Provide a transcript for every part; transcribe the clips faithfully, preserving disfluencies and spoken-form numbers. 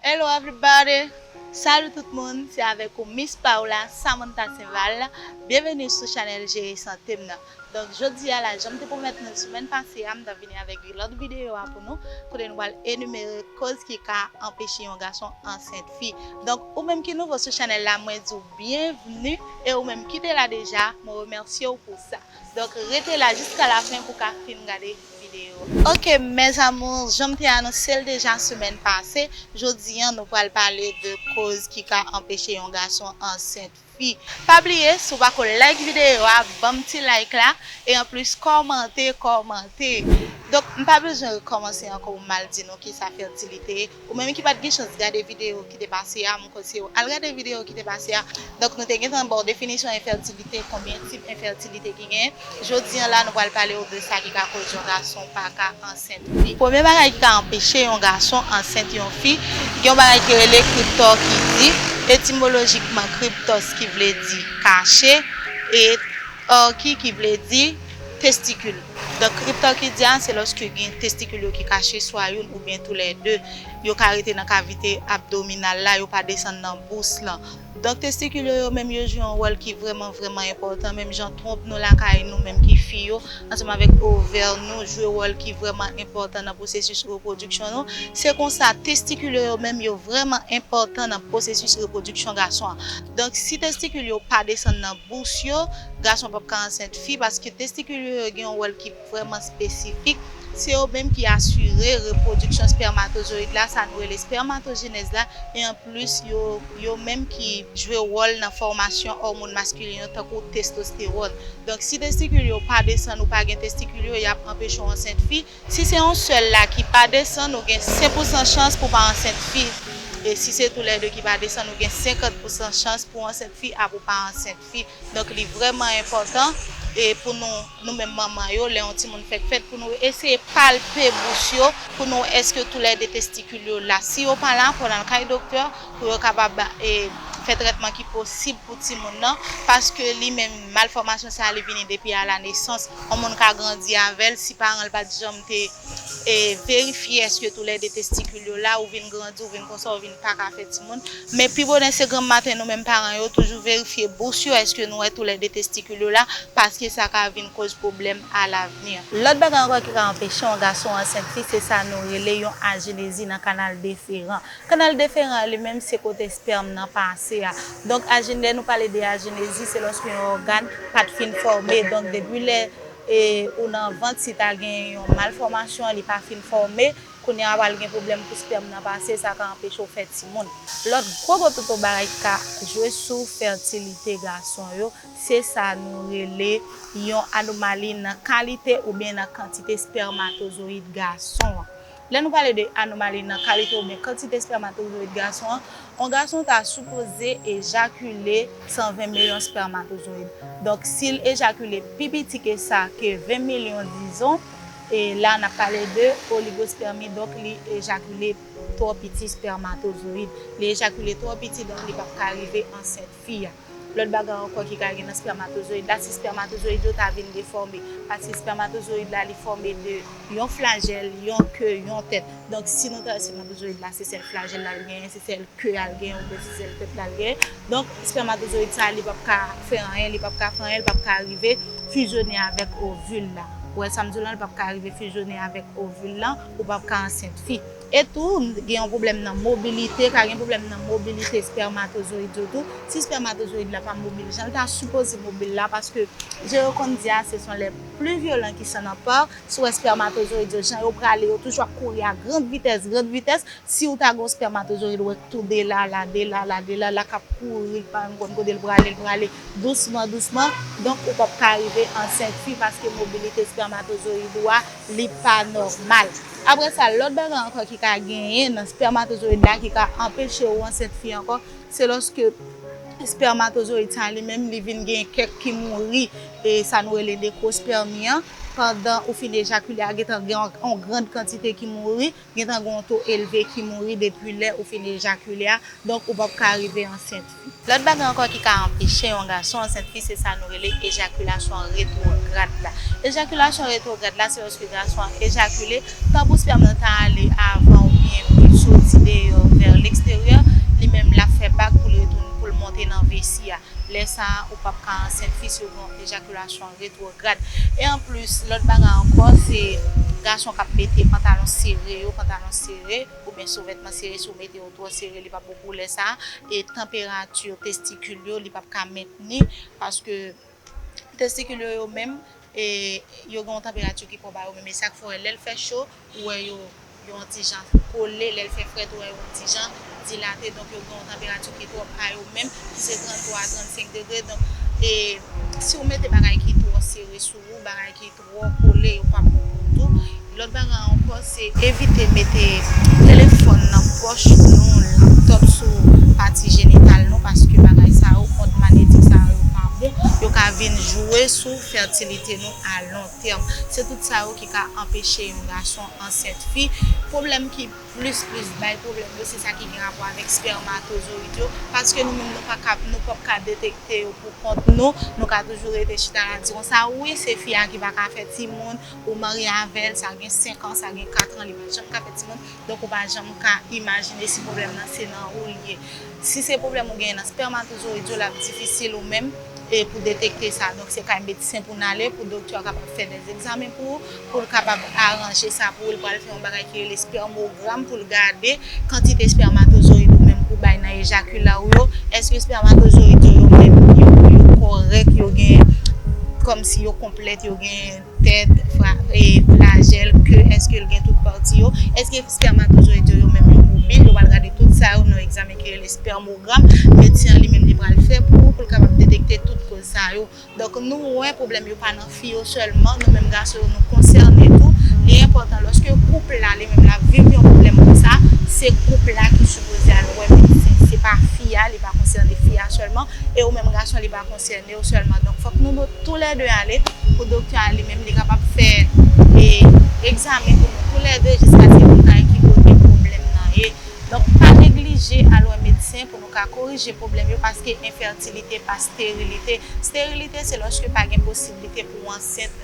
Hello everybody! Salut tout moun, se avèk ou Miss Paola Samantha Saint-Val. Byenveni sou chanèl Jere Sante m nan. Donk jodi a la, jan m te pwomèt nou semèn pase a, m t ap vini avèk lòt videyo a pou nou, kote nou pral enimere koz ki ka anpeche yon gason ansent fi. Donk ou menm ki nouvo sou chanèl la, mwen di w byenvni, e ou menm ki te la deja, mwen remèsye w pou sa. Donk rete la jiska lafen pou w ka fin gade videyo. Ok mes amours, jan m te anonse l deja semèn pase, jodi a nou pral pale de koz ki ka anpeche yon gason ansent fi. Pa bliye, si w pa ko like videyo a, ban m ti like la, e anplis kòmante, kòmante. Donk m pa bezwen rekòmanse ankò pou m al di nou kisa fètilite ye. Ou menm ki pa t gen chans gade videyo ki te pase a, m konseye w al gade videyo ki te pase a. Donk nou te gentan ba w definisyon enfètilite, konbyen tip enfètilite ki genyen. Jodi a la, nou pral pale w de sa ki ka koz yon gason pa ka ansent fi. Premye bagay ki ka anpeche yon gason ansent yon fi, gen yon bagay ki rele kriptorkidi, etimolojikman kriptos ki vle di kache, e orki ki vle di testikil. Donk kriptorkidi a se lòske gen testikil yo ki kache, swa youn oubyen toulède. Yo ka rete nan kavite abdominal la, yo pa desann nan bous lan. Donk testikil yo, yo menm yo jwe yon wòl ki vrèman, vrèman enpòtan, menm jan twonp nou lakay nou menm ki fi yo, ansanm avèk ovè nou, jwe wòl ki vrèman enpòtan nan pwosesis repwodiksyon nou. Se konsa, testikil yo, yo menm yo vrèman enpòtan nan pwosesis repwodiksyon gason an. Donk si testikil yo pa desann nan bous yo, gason p ap ka ansent fi, paske testikil yo, yo gen yon wòl ki vrèman espesifik. Se yo menm ki asire repwodiksyon espèmatozoyid la, sa nou rele espèmatojenèz la, e anplis yo, yo menm ki jwe wòl nan fòmasyon òmòn maskilen yo, tankou testostewòn. Donk si testikil yo pa desann, ou pa gen testikil yo, y ap anpeche w ansent fi. Si se yon sèl la ki pa desann, ou gen senk pousan chans pou w pa ansent fi. E si se toulède ki pa desann, ou gen senkant pousan chans pou w ansent fi, apre w pa ansent fi. Donk li vrèman enpòtan, e pou nou, nou menm manman yo, lè yon timoun fèk fèt, pou nou eseye palpe bous yo, pou nou wè èske toulède testikil yo la. Si yo pa la, fò n al kay doktè pou yo kapab, e, fè trètman ki posib pou timoun nan, paske li menm, malfòmasyon sa a, li vini depi a la nesans. Yon moun ka grandi avè l, si paran l pa t janm te, e, verifye èske toulède testikil yo la, ou vin grandi, ou vin konsa, ou vin pa ka fè timoun. Men pi bonè se granm maten, nou menm paran yo toujou verifye bous yo, èske nou wè toulède testikil yo la, paske sa ka vin koz pwoblèm alavni. Lòt bagay ankò ki ka anpeche yon gason ansent fi, se sa nou rele yon ajenezi nan kanal deferan. Kanal deferan an li menm se kote espèm nan pase a. Donk ajen-, lè nou pale de ajenezi, se lòske yon ògàn pa t fin fòme. Donk depi lè, e, ou nan vant, si ta gen yon malfòmasyon, li pa fin fòme, kounye a pral gen pwoblèm pou espèm nan pase, sa ka anpeche w fè timoun. Lòt gwo gwo toto bagay ki ka jwe sou fètilite gason yo, se sa nou rele yon anomali nan kalite oubyen nan kantite espèmatozoyid gason an. Lè nou pale de anomali nan kalite oubyen kantite espèmatozoyid gason an, yon gason ta sipoze ejakile san ven milyon espèmatozoyid. Donk si l ejakile pi piti ke sa, ke ven milyon dizon, e la n ap pale de oligospèmi, donk li ejakile twò piti espèmatozoyid. Li ejakile twò piti, donk li p ap ka rive ansent fi a. Lòt bagay ankò ki ka gen nan espèmatozoyid la, si espèmatozoyid yo ta vin defòme, paske espèmatozoyid la li fòme de yon flajèl, yon ke, yon tèt. Donk si nou ta wè espèmatozoyid la se sèl flajèl la l genyen, se sèl ke a l genyen oubyen se sèl tèt la l genyen. Donk espèmatozoyid sa a li p ap ka fè anyen, li p ap ka fè anyen, li p ap ka rive fizyone avèk ovil la. Ou wè sa m di w lan, li p ap ka rive fizyone avèk ovil lan, ou p ap ka ansent fi. E tou, gen yon pwoblèm nan mobilite, ka gen pwoblèm nan mobilite espèmatozoyid yo tou. Si espèmatozoyid la pa mobil jan l ta sipoze mobil la, paske je rekonn di a, ce sont les plus violents qui s'en emparent. Si w wè espèmatozoyid yo, jan yo prale, yo toujou ap kouri a grand vitès, grand vitès. Si w ta gen yon espèmatozoyid, ou wè k tou de la la, de la la, de la la, k ap kouri, li pa menm konn kote l prale, l prale dousman, dousman. Donk, ou p ap ka rive ansent fi paske mobilite espèmatozoyid ou a, li pa nòmal. Apre sa, lòt bagay ankò ki ka genyen nan espèmatozoyid la ki ka anpeche w ansent fi ankò, se lòske espèmatozoyid sa li menm, li vin gen kèk ki mouri, e sa nou rele nekwospèmi an, pandan ou fin ejakile a, gentan gen yon, yon grand kantite ki mouri, gentan gen yon to elve ki mouri depi lè ou fin ejakile a, donk ou p ap ka rive ansent fi. Lòt bagay ankò ki ka anpeche yon gason ansent fi, se sa nou rele ejakilasyon retwograd la. Ejakilasyon retwograd la, se lòske gason an ejakile, tanpou espèm nan ta ale avan oubyen pou l soti deyò vè lèks-, sa, ou p ap ka ansent fi si w gen yon ejakilasyon retwograd. E anplis, lòt bagay ankò, se gason k ap mete pantalon sere yo, pantalon sere, oubyen souvètman sere, si w mete yo twò sere, li p ap bon pou lè sa. E tanperati testikil yo, li p ap ka mentni, paske testikil yo, yo menm, e, yo gen yon tanperati ki twò ba yo menm. E sa k fè w wè lè l fè cho, ou wè yo, yo yon ti jan kole, lè l fè frèt, ou wè yo yon ti jan dilate. Donk, yo gen yon tanperati ki twò ba yo menm, ki se tranntwa a trannsenk degre. Donk, e, si w mete bagay ki twò sere sou ou, bagay ki twò kole, yo p ap bon pou ou tou. Lòt bagay ankò, se evite mete telefòn nan pòch nou, laptòp sou pati jenital nou, paske bagay sa yo, ond magnetik sa yo, yo pa bon. Yo ka vin jwe sou fètilite nou a lon tèm. Se tout sa yo ki ka anpeche yon gason ansent fi. Pwoblèm ki plis, plis bay pwoblèm yo, se sa ki gen rapò avèk spèmatozoyid yo, paske nou menm nou pa ka, nou p ap ka detekte yo pou kont nou. Nou ka toujou rete chita la di konsa, wi, se fi a ki pa ka fè timoun, ou marye avè l, sa gen senk an, sa gen kat an, li pa janm ka fè timoun. Donk, ou pa janm ka imajine si pwoblèm nan se nan ou l ye. Si se pwoblèm ou genyen nan spèmatozoyid yo, l ap difisil ou menm, e, pou detekte sa. Donk, se kay medsen pou n ale, pou doktè a kapab fè dè egzamen pou ou, pou l kapab aranje sa pou ou. L pral fè yon bagay ki rele spèmogram pou l gade kantite spèmatozoyid ou menm ou bay nan ejakila w yo. Èske spèmatozoyid yo, yo menm, yo, yo kòrèk, yo gen, kòmsi yo konplèt, yo gen tèt, fra-, e, flajèl, ke, èske l gen tout pati yo, èske spèmatozoyid yo, yo menm yo mobil, yo pral gade tout sa yo nan egzamen ki rele spèmogram, medsen an li menm li pral fè pou ou, pou l kapab detekte tout koz sa yo. Donk, nou wè pwoblèm yo pa nan fi yo sèlman, nou menm gason yo, nou konsène tou. Li enpòtan lòske koup la, li menm l ap viv yon pwoblèm konsa, se koup la ki sipoze al wè medsen, se pa fi a, li pa konsène fi a sèlman, e ou menm gason, li pa konsène w sèlman. Donk, fòk nou, nou toulède ale pou doktè a li menm, li kapab fè, e, egzamen pou nou toulède jiskaske nou ka wè ki kote pwoblèm nan ye. Donk, pa neglije al wè medsen pou nou ka korije pwoblèm yo, paske enfètilite pa sterilite. Sterilite, se lòske pa gen posiblite pou w ansent.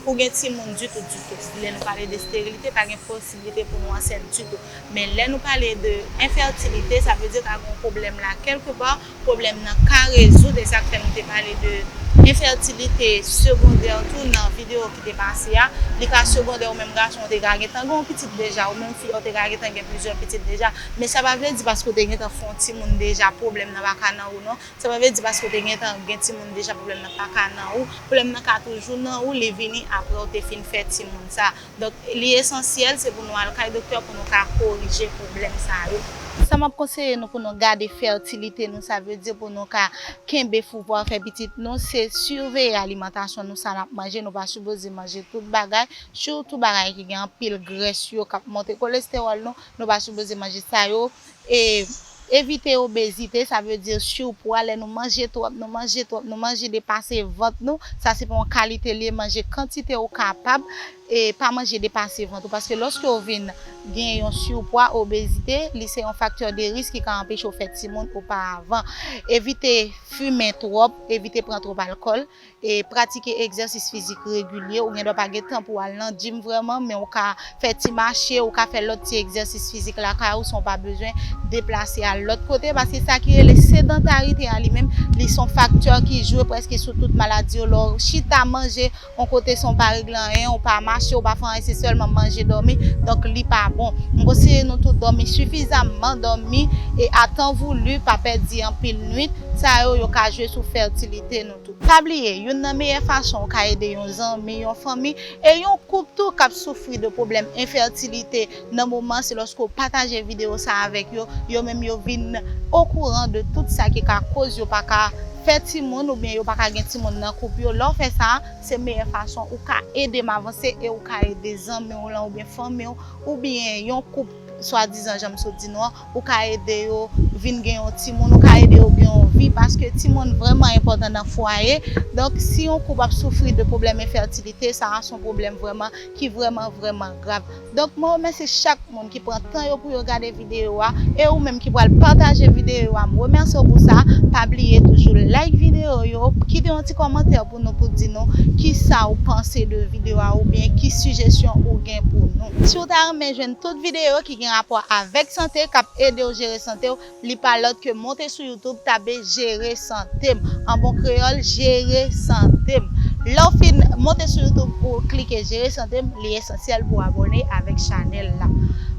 Pou gen timoun ditou, ditou. Lè nou pale de sterilite, pa gen posiblite pou nou ansent ditou. Men lè nou pale de enfètilite, sa vle di ka gen yon pwoblèm la kèlkepa, pwoblèm nan ka rezoud, e sa k fè nou te pale de enfètilite segondè tou nan videyo ki te pase a. Li ka segondè, ou menm gason, ou te ka gentan gen yon pitit deja, ou menm fi a, ou te ka gentan gen plizyè pitit deja. Men sa pa vle di paske ou te gentan fè yon timoun deja, pwoblèm nan pa ka nan ou non. Sa pa vle di paske w te gentan gen timoun deja, pwoblèm nan pa ka nan ou. Pwoblèm nan ka toujou nan ou, li vini apre w te fin fè timoun sa. Donk, li esansyèl, se pou nou al kay doktè pou nou ka korije pwoblèm sa yo. Sa m ap konseye nou pou nou gade fètilite nou, sa vle di pou nou ka kenbe fouvwa fè pitit nou, se siveye alimantasyon nou, sa n ap manje. Nou pa sipoze manje tout bagay, sitou bagay ki gen anpil grès yo k ap monte kolestewòl nou, nou pa sipoze manje sa yo. E evite obezite, sa vle di sipwa, lè nou manje twòp, nou manje twòp, nou manje depase vant nou, sa se pa yon kalite li ye, manje kantite ou kapab, e pa manje depase vant ou, paske lòske w vin gen yon sipwa, obezite, li se yon faktè de risk ki ka anpeche w fè timoun oparavan. Evite fimen twòp, evite pran twòp alkòl, e pratike egzèsis fizik regilye. Ou gen dwa pa gen tan pou w al nan gym vrèman, men ou ka fè ti mache, ou ka fè lòt ti egzèsis fizik lakay ou san w pa bezwen deplase al lòt kote, paske sa ki rele sedantarite a li menm, li se yon faktè ki jwe prèske sou tout maladi yo. Lè w chita manje yon kote san w pa regle anyen, ou pa mache, ou pa fè anyen, se sèlman manje, dòmi, donk li pa bon. M konseye nou tout dòmi sifizamman, dòmi e a tan voulu, pa pèdi anpil nwit. Sa yo, yo ka jwe sou fètilite nou tou. Pa bliye, youn nan meyè fason ou ka ede yon zanmi, yon fanmi, e yon koup tou k ap soufri de pwoblèm enfètilite nan moman, se lòske w pataje videyo sa avèk yo, yo menm yo vin okouran de tout sa ki ka koz yo pa ka fè timoun oubyen yo pa ka gen timoun nan koup yo. Lè w fè sa, se meyè fason ou ka ede m avanse e ou ka ede zanmi w lan oubyen fanmi w oubyen yon koup swadizan jan m sot di nou an, ou ka ede yo vin gen yon timoun, ou ka ede yo gen yon vi, paske timoun vrèman enpòtan nan fwaye. Donk, si yon koup ap soufri de pwoblèm enfètilite, sa a se yon pwoblèm vrèman ki vrèman, vrèman grav. Donk, mwen remèsye chak moun ki pran tan yo pou yo gade videyo a, e ou menm ki pral pataje videyo a, m remèsye w pou sa. Pa bliye toujou like videyo yo, kite yon ti kòmantè pou nou, pou di nou kisa ou panse de videyo a oubyen ki sijesyon ou gen pou nou. Si w ta renmen jwenn tout videyo ki gen rapò avèk sante, k ap ede w jere sante w, li pa lòt ke monte sou YouTube, tape Jere Sante M. An bon kreyòl, Jere Sante M. Lè w fin monte sou YouTube pou w klike Jere Sante M, li esansyèl pou w abòne avèk chanèl la.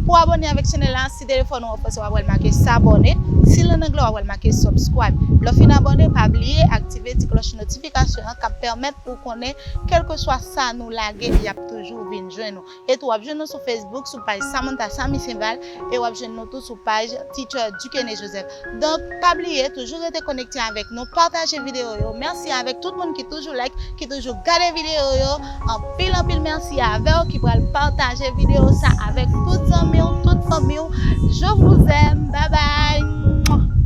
Pou w abòne avèk chanèl la, si telefòn ou an fransè, w ap wè l make s'abonner. Si l an anglè, w ap wè l make subscribe. Lè w fin abòne, pa bliye aktive ti klòch notifikasyon an k ap pèmèt ou konnen kèlkeswa sa nou lage, y ap toujou vin jwenn ou. Etou, w ap jwenn nou sou Facebook, sou paj Samantha Samy Saint-Val, e w ap jwenn nou tou sou paj Teacher Duquesne Joseph. Donk, pa bliye, toujou rete konekte avèk nou, pataje videyo yo. Mèsi avèk tout moun ki toujou like, ki toujou gade videyo yo. Anpil, anpil mèsi avè w ki pral pataje videyo sa avèk tout zanmi w, tout fanmi w. Je vous aime. Bye bye.